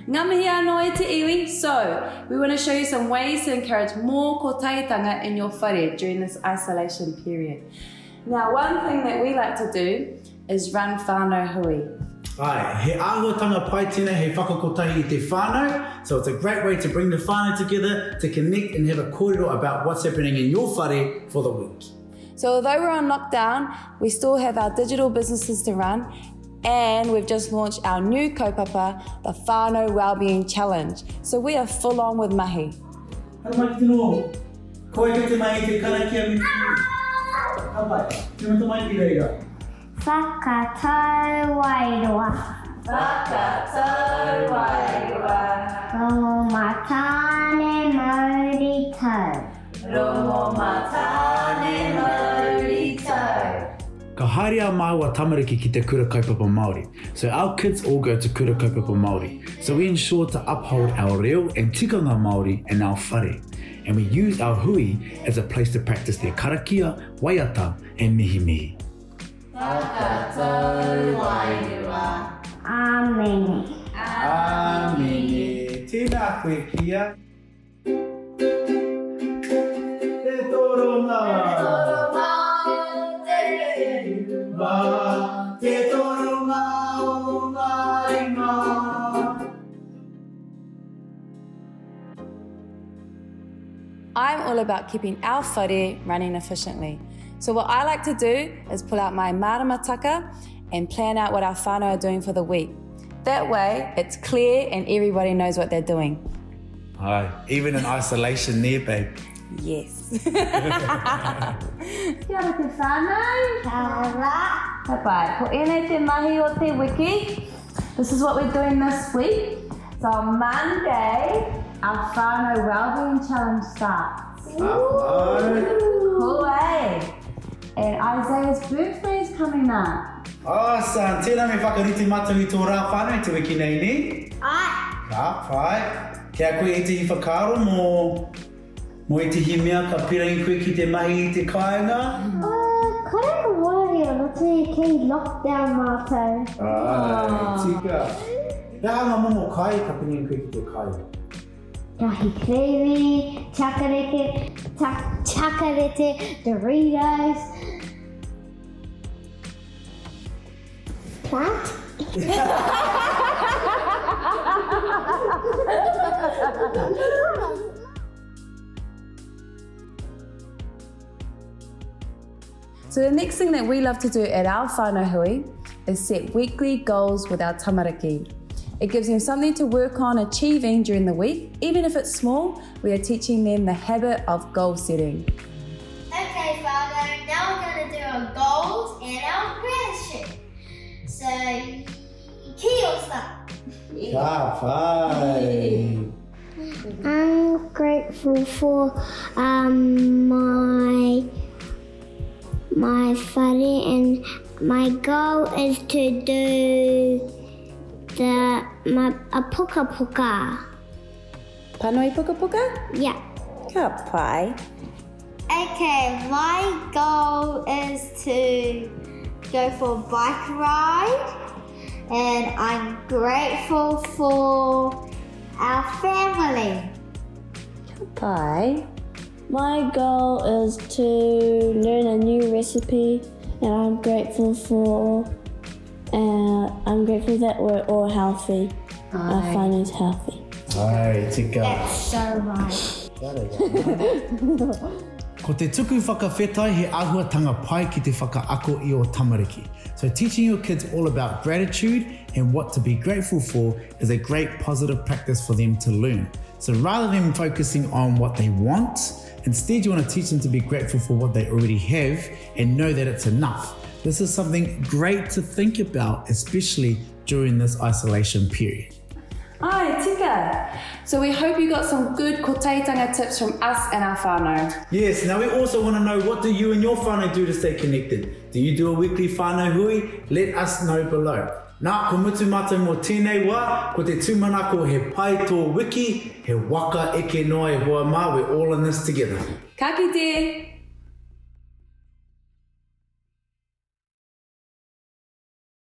Ngā mihi anō e te iwi, so, we want to show you some ways to encourage more kotahitanga in your whare during this isolation period. Now, one thing that we like to do is run whānau hui. Āe, he āhuatanga pai tēnei hei whakakotahi i te whānau, so it's a great way to bring the whānau together to connect and have a kōrero about what's happening in your whare for the week. So although we're on lockdown, we still have our digital businesses to run and we've just launched our new kaupapa, the Whānau Wellbeing Challenge. So we are full on with mahi. Haere mai ki te noho. Ko wai kei te mahi i te karakia me te mihi? Ka pai. Tīmata mai ki reira. Whakatau wairua. Whakatau wairua. Rongo mā Tāne mauri tau. Rongo mā Tāne mauri tau. Ka haere ā māua tamariki ki te kura kaupapa Māori. So our kids all go to kura kaupapa Māori. So we ensure to uphold our reo and tikanga Māori in our whare. And we use our hui as a place to practice their karakia, waiata and mihimihi. Whakatau wairua. Āmene. Āmene. Tēnā koe Kia. Te toronga. Te toronga o te whenua. Te toronga o ngā ringa. I'm all about keeping our whare running efficiently. So what I like to do is pull out my maramataka and plan out what our whānau are doing for the week. That way, it's clear and everybody knows what they're doing. Aye, even in isolation there, babe. Yes. Kia ora te whānau. Kia ora. Ka pai. Ko ēnei te mahi o te wiki. This is what we're doing this week. So on Monday, our whānau wellbeing challenge starts. Cool, eh? And Isaiah's birthday is coming up. Awesome! Tēnā me whakarite mātou i tō rā whānau te wiki nei, nē? Āe. Ka pai. Kei a koe ētehi whakaaro mō, mō ētehi mea ka pirangi koe ki te mahi i te kāinga? Kore ka worry o roto i kei lockdown mātou. Āe, tika. He aha ngā momo kai ka pirangi koe ki te kai? Rahi creamy, chakareke, chakarete, Doritos. Plant? So the next thing that we love to do at our whānau hui is set weekly goals with our tamariki. It gives them something to work on achieving during the week. Even if it's small, we are teaching them the habit of goal setting. Okay, whānau, now we're going to do our goals and our gratitude. So, kia ora. Ka pai. I'm grateful for um, my my whare and my goal is to do the my a puka puka. Panui puka puka? Yeah. Ka pai. Okay, my goal is to go for a bike ride and I'm grateful for our family. Ka pai. My goal is to learn a new recipe and I'm grateful for uh, I'm grateful that we're all healthy. Aye. Our family's healthy. Aye, tika. That's so right. Ko te tuku whakawhetai he āhuatanga pai ki te whakaako i ō tamariki. So teaching your kids all about gratitude and what to be grateful for is a great positive practice for them to learn. So rather than focusing on what they want, instead you want to teach them to be grateful for what they already have and know that it's enough. This is something great to think about, especially during this isolation period. Ai, tika. So we hope you got some good kotahitanga tips from us and our whānau. Yes, now we also want to know what do you and your whānau do to stay connected? Do you do a weekly whānau hui? Let us know below. Nā, ko mutu mātou mō tēnei wā, ko te tūmanako he pai tō wiki, he waka eke noa e hoa mā, we're all in this together. Ka kite!